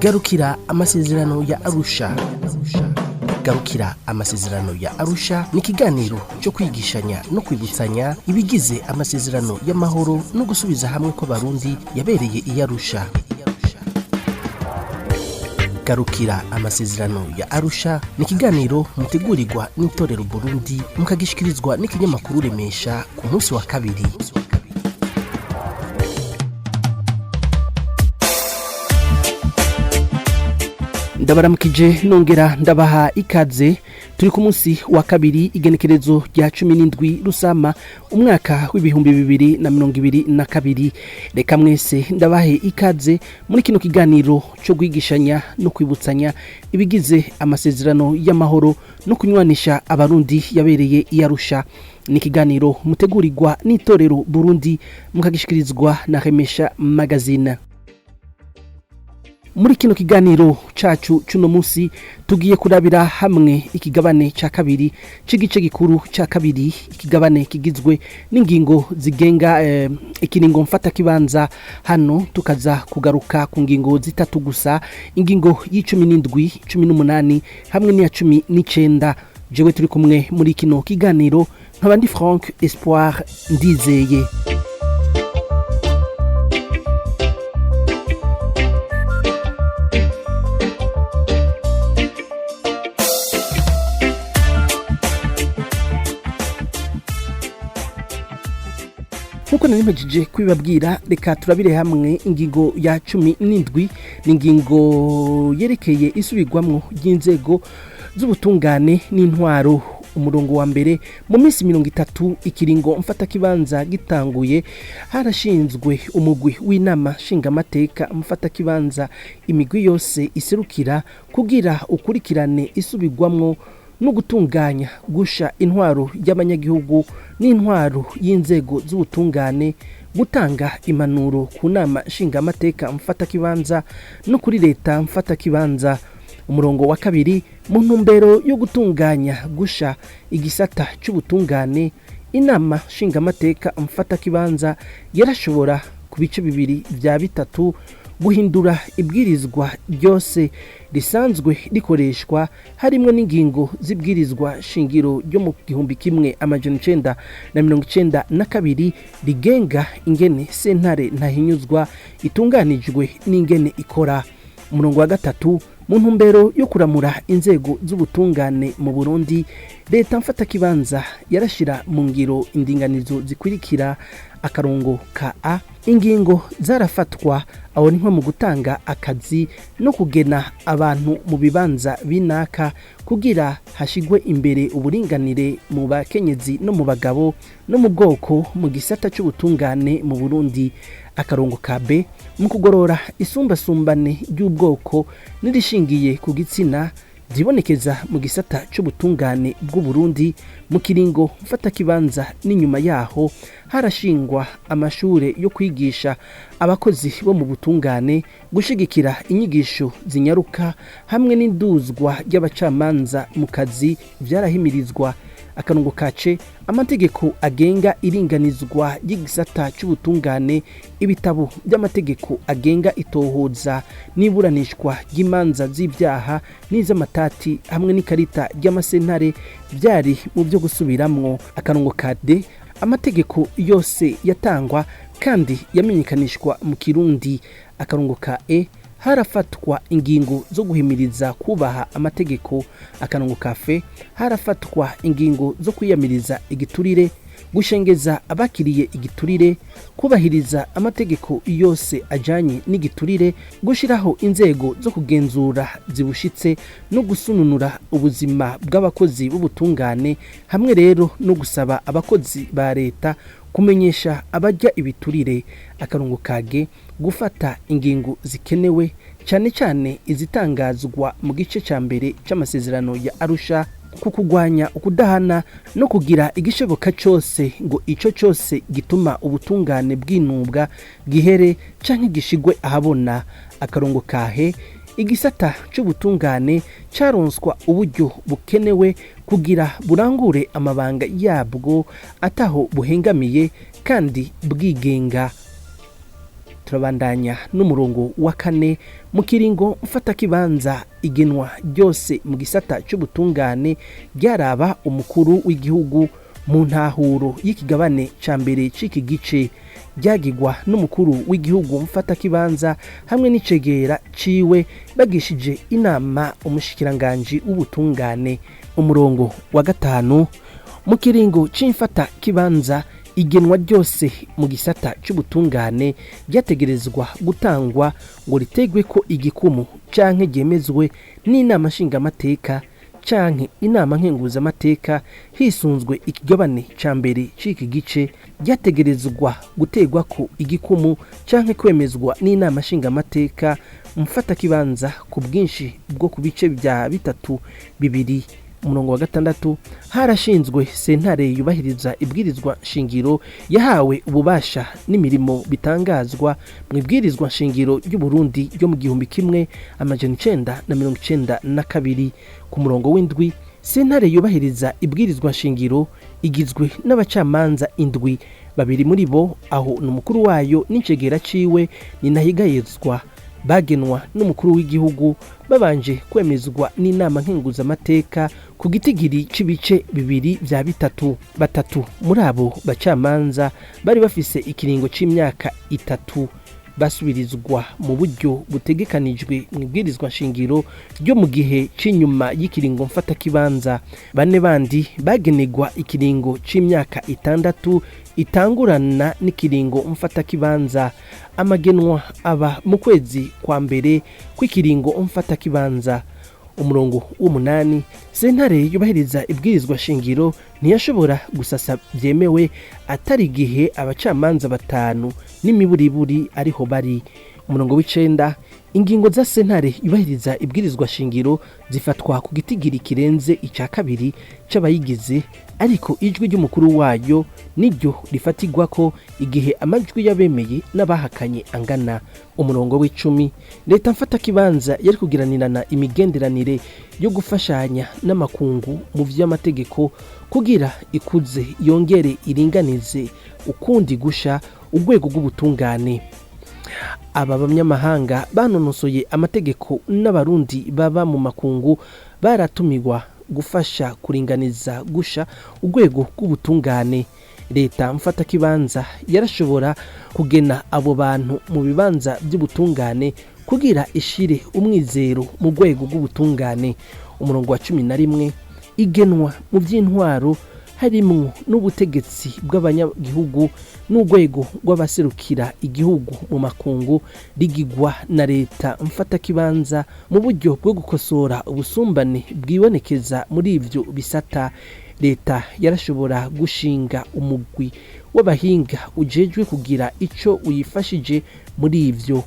Garukira amasezerano ya Arusha. Garukira amasezerano ya Arusha ni ikiganiro cyo kwigishanya no kwibutsanya ibigize amasezerano y'amahoro no gusubiza hamwe kw'Abarundi yabereye i Arusha. Garukira amasezerano ya Arusha ni ikiganiro mutegurirwa n'itorero Burundi, mukagishikirizwa n'ikinyamakuru Remesha ku munsi wa kabiri. Ndabaramukije, nongera ndabaha ikaze. Turi ku munsi wa kabiri, igenekerezo rya 17 Rusama, umwaka w'2022. Reka mwese ndabahe ikaze muri kino kiganiro cyo kwigishanya no kwibutsanya ibigize amasezerano y'amahoro no kunywanisha Abarundi yabereye i Arusha. Ni ikiganiro mutegurirwa n'itorero Burundi, mukagishikirizwa na Remesha Magazine. Muri kino kiganiro cacu cuno musi tugiye kurabira hamwe ikigabane ca kabiri c'igice gikuru ca kabiri, ikigabane kigizwe n'ingingo zigenga ikiringo mfata kibanza. Hano tukaza kugaruka ku ngingo zitatu gusa: ingingo y'17, 18 hamwe n'iya 19. Jewe turi kumwe muri kino kiganiro nkaba ndi Frank Espoir Ndizeye. Nkuko nari mpejije kubibabwira, reka turabire hamwe ingingo ya 17. Ni ingingo yerekeye isubirwamwo ry'inzego z'ubutungane n'intwaro. Umurongo wa mbere: mu minsi 30 ikiringo mfatakibanza gitanguye, harashinzwe umugwi w'inama nshingamateka mfatakibanza imigwi yose iserukira, kugira ukurikirane isubirwamwo no gutunganya gusha intwaro y'abanyagihugu n'intwaro y'inzego z'ubutungane, gutanga impanuro ku nama nshingamateka mfatakibanza no kuri leta mfatakibanza. Umurongo wa kabiri: mu ntumbero yo gutunganya gusha igisata cy'ubutungane, inama nshingamateka mfatakibanza yarashobora ku bice bibiri bya bitatu guhindura ibwirizwa ryose risanzwe rikoreshwa, harimo n'ingingo z'ibwirizwa shingiro ryo mu 1992 rigenga ingene sentare ntahinyuzwa itunganijwe n'ingene ikora. Umurongo wa gatatu: mu ntumbero yo kuramura inzego z'ubutungane mu Burundi, leta mfatakibanza yarashira mu ngiro indinganizo zikurikira. Akarongo ka a: ingingo zarafatwa, aho ni nko mu gutanga akazi no kugena abantu mu bibanza binaka, kugira hashigwe imbere uburinganire mu bakenyezi no mu bagabo no mu bwoko mu gisata cy'ubutungane mu Burundi. Akarongo ka b: mu kugorora isumbasumbane ry'ubwoko n'irishingiye ku gitsina ryibonekeza mu gisata cy'ubutungane bw'u Burundi mu kiringo mfatakibanza n'inyuma yaho, harashingwa amashure yo kwigisha abakozi bo mu butungane, gushigikira inyigisho zinyaruka hamwe n'induzwa ry'abacamanza mu kazi vyarahimirizwa. Akarongo kace: amategeko agenga iringanizwa ry'igisata cy'ubutungane, ibitabo by'amategeko agenga itohoza n'iburanishwa ry'imanza z'ibyaha n'iz'amatati hamwe n'ikarita ry'amasentare byari mu byo gusubiramwo. Akarongo ka d: amategeko yose yatangwa kandi yamenyekanishwa mu Kirundi. Akarongo ka e: harafatwa ingingo zo guhimiriza kubaha amategeko. Akarongo ka f: harafatwa ingingo zo kwiyamiriza igiturire, gushengeza abakiriye igiturire, kubahiriza amategeko yose ajanye n'igiturire, gushiraho inzego zo kugenzura zibushitse no gusununura ubuzima bw'abakozi b'ubutungane, hamwe rero no gusaba abakozi ba leta kumenyesha abarya ibiturire. Akarongo kage: gufata ingingo zikenewe, cyane cyane izitangazwa mu gice cya mbere cy'amasezerano ya Arusha, ku kurwanya ukudahana no kugira igishoboka cyose ngo ico cyose gituma ubutungane bwinubwa gihere canke gishigwe ahabona. Akarongo kahe: igisata c'ubutungane caronswa uburyo bukenewe kugira burangure amabanga yabwo ataho buhengamiye kandi bwigenga. Turabandanya n'umurongo wa kane. Mu kiringo mfatakibanza, igenwa ryose mu gisata c'ubutungane ryaraba umukuru w'igihugu mu ntahuro y'ikigabane ca mbere c'iki gice, ryagirwa n'umukuru w'igihugu mfatakibanza hamwe n'icegera ciwe bagishije inama umushikiranganji w'ubutungane. Umurongo wa gatanu. Mu kiringo c'imfata kibanza, igenwa ryose mu gisata c'ubutungane ryategerezwa gutangwa ngo ritegwe ko igikumu canke ryemezwe n'inama nshingamateka canke inama nkenguzamateka hisunzwe ikigabane ca mbere c'iki gice, ryategerezwa gutegwa ko igikumu canke kwemezwa n'inama nshingamateka mfatakibanza ku bwinshi bwo ku bice bya bitatu bibiri. Umurongo wa gatandatu. Harashinzwe sentare yubahiriza ibwirizwa shingiro yahawe ububasha n'imirimo bitangazwa mu ibwirizwa shingiro ry'u Burundi ryo mu 1992. Ku murongo w'indwi, sentare yubahiriza ibwirizwa shingiro igizwe n'abacamanza indwi, babiri muri bo, aho ni umukuru wayo n'incegera ciwe, ni ntahigayezwa, bagenwa n'umukuru w'igihugu babanje kwemezwa n'inama nkenguzamateka ku gitigiri c'ibice bibiri vya bitatu. Batatu muri abo bacamanza bari bafise ikiringo c'imyaka 3, basubirizwa mu buryo butegekanijwe mu ibwirizwa nshingiro ryo mu gihe c'inyuma y'ikiringo mfatakibanza. Bane bandi bagenegwa ikiringo c'imyaka 6 itangurana n'ikiringo mfatakibanza. Amagenwa aba mu kwezi kwa mbere kw'ikiringo mfatakibanza. Umurongo w'umunani. Sentare yubahiriza ibwirizwa shingiro ntiyashobora gusasa byemewe atari igihe abacamanza batanu n'imiburiburi ariho bari. Umurongo w'icenda. Ingingo za sentare yubahiriza ibwirizwa shingiro zifatwa ku gitigiri kirenze ica kabiri c'abayigize, ariko ijwi ry'umukuru wayo niryo rifatirwa ko igihe amajwi y'abemeye n'abahakanye angana. Umurongo w'icumi. Leta mfatakibanza yari kugiranirana imigenderanire yo gufashanya n'amakungu mu vy'amategeko kugira ikuze yongere iringanize ukundi gusha urwego rw'ubutungane. Aba banyamahanga banonosoye amategeko n'abarundi baba mu makungu baratumirwa gufasha kuringaniza gusha urwego rw'ubutungane. Leta mfatakibanza yarashobora kugena abo bantu mu bibanza by'ubutungane kugira ishire umwizero mu rwego rw'ubutungane. Umurongo wa 11. Igenwa mu by'intwaro harimwo n'ubutegetsi bw'abanyagihugu n'urwego rw'abaserukira igihugu mu makungu rigigwa na leta mfatakibanza mu buryo bwo gukosora ubusumbane bwibonekeza muri ivyo bisata. Leta yarashobora gushinga umugwi w'abahinga ujejwe kugira ico uyifashije muri ivyo.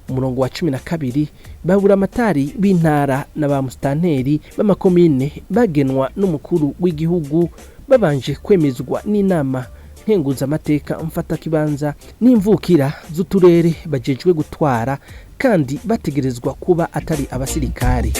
Umurongo wa 12. Babura amatari b'intara na ba musitanteri b'amakomine bagenwa n'umukuru w'igihugu babanje kwemezwa n'inama nkenguzamateka mfatakibanza n'imvukira z'uturere bajejwe gutwara, kandi bategerezwa kuba atari abasirikare.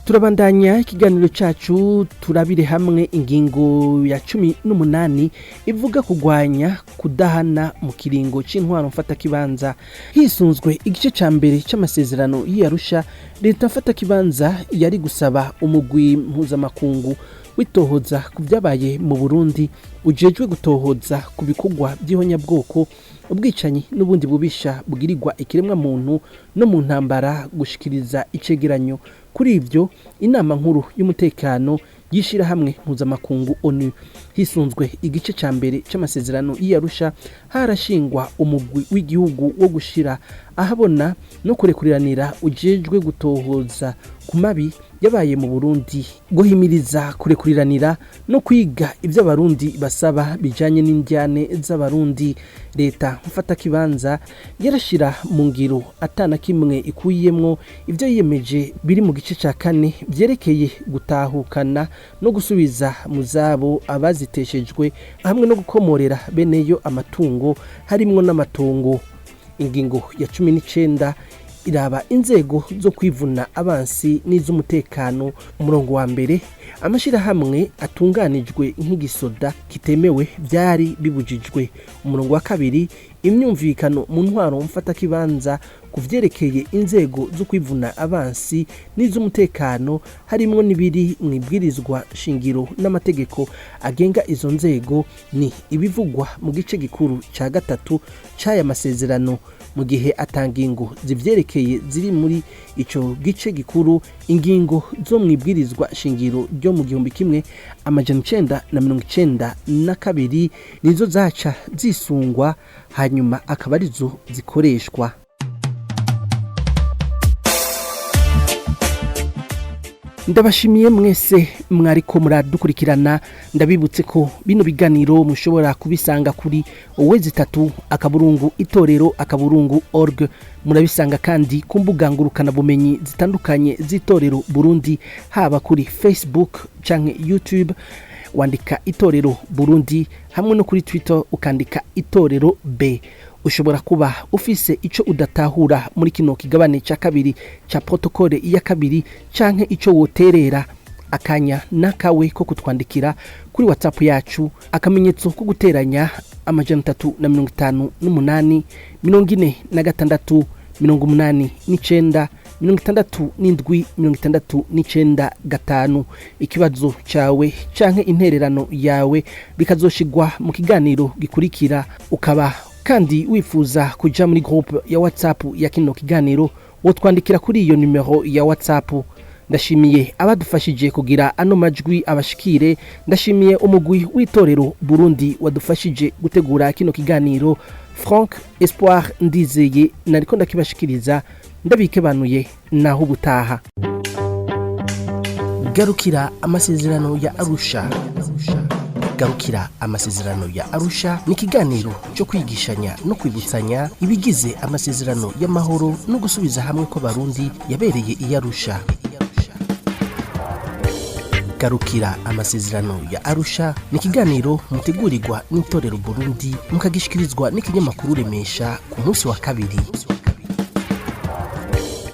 Turabandanya ikiganiro cacu, turabire hamwe ingingo ya 18 ivuga kugwanya kudahana mu kiringo c'intwaro mfatakibanza. Hisunzwe igice ca mbere c'amasezerano y'Arusha, leta mfatakibanza yari gusaba umugwi mpuzamakungu witohoza ku byabaye mu Burundi ujejwe gutohoza ku bikorwa by'ihonyabwoko, ubwicanyi n'ubundi bubisha bugirirwa ikiremwa muntu no mu ntambara gushikiriza icegeranyo kuri ivyo inama nkuru y'umutekano y'ishirahamwe mpuzamakungu ONU. Hisunzwe igice ca mbere c'amasezerano y'Arusha, harashingwa umugwi w'igihugu wo gushira ahabona no kurekuriranira ujejwe gutohoza ku mabi yabaye mu Burundi, guhimiriza kurekuriranira no kwiga ivyo abarundi basaba bijanye n'indyane z'abarundi. Leta mfatakibanza yarashira mu ngiro atana kimwe ikuyemwo ivyo yiyemeje biri mu gice ca kane vyerekeye gutahukana no gusubiza mu zabo abaziteshejwe hamwe no gukomorera beneyo amatungo harimwo n'amatongo. Ingingo ya 19. Iraba inzego zo kwivuna abansi n'iz'umutekano. Umurongo wa mbere: amashirahamwe atunganijwe nk'igisoda kitemewe byari bibujijwe. Umurongo wa kabiri: imyumvikano mu ntwaro mfatakibanza ku vyerekeye inzego zo kwivuna abansi n'iz'umutekano, harimwo n'ibiri mu ibwirizwa shingiro n'amategeko agenga izo nzego, ni ibivugwa mu gice gikuru ca gatatu c'aya masezerano. Mu gihe atangingo zivyerekeye ziri muri ico gice gikuru, ingingo zo mu ibwirizwa shingiro ryo mu 1992 nizo zaca zisungwa, hanyuma akaba arizo zikoreshwa. Ndabashimiye mwese mwariko muradukurikirana. Ndabibutse ko bino biganiro mushobora kubisanga kuri w.itorero.org. Murabisanga kandi ku mbuga ngurukanabumenyi zitandukanye z'Itorero Burundi, haba kuri Facebook canke YouTube wandika Itorero Burundi, hamwe no kuri Twitter ukandika Itorero B. Ushobora kuba ufise ico udatahura muri kino kigabane ca kabiri ca protokole ya kabiri, canke ico woterera. Akanya nakawe ko kutwandikira kuri WhatsApp yacu, akamenyetso ko guteranya 358 46 89 67 695. Ikibazo cawe canke intererano yawe bikazoshigwa mu kiganiro gikurikira. Ukaba kandi wifuza kuja muri groupe ya WhatsApp ya kino kiganiro, wotwandikira kuri iyo numero ya WhatsApp. Ndashimiye abadufashije kugira ano majwi abashikire. Ndashimiye umugwi w'Itorero Burundi wadufashije gutegura kino kiganiro. Frank Espoir Ndizeye nariko ndakibashikiriza, ndabikebanuye naho ubutaha. Garukira amasezerano ya Arusha. Garukira amasezerano ya Arusha ni ikiganiro cyo kwigishanya no kwibutsanya ibigize amasezerano y'amahoro no gusubiza hamwe kw'Abarundi yabereye i Arusha. Garukira amasezerano ya Arusha ni ikiganiro mutegurirwa n'Itorero Burundi, mukagishikirizwa n'ikinyamakuru Remesha ku munsi wa kabiri.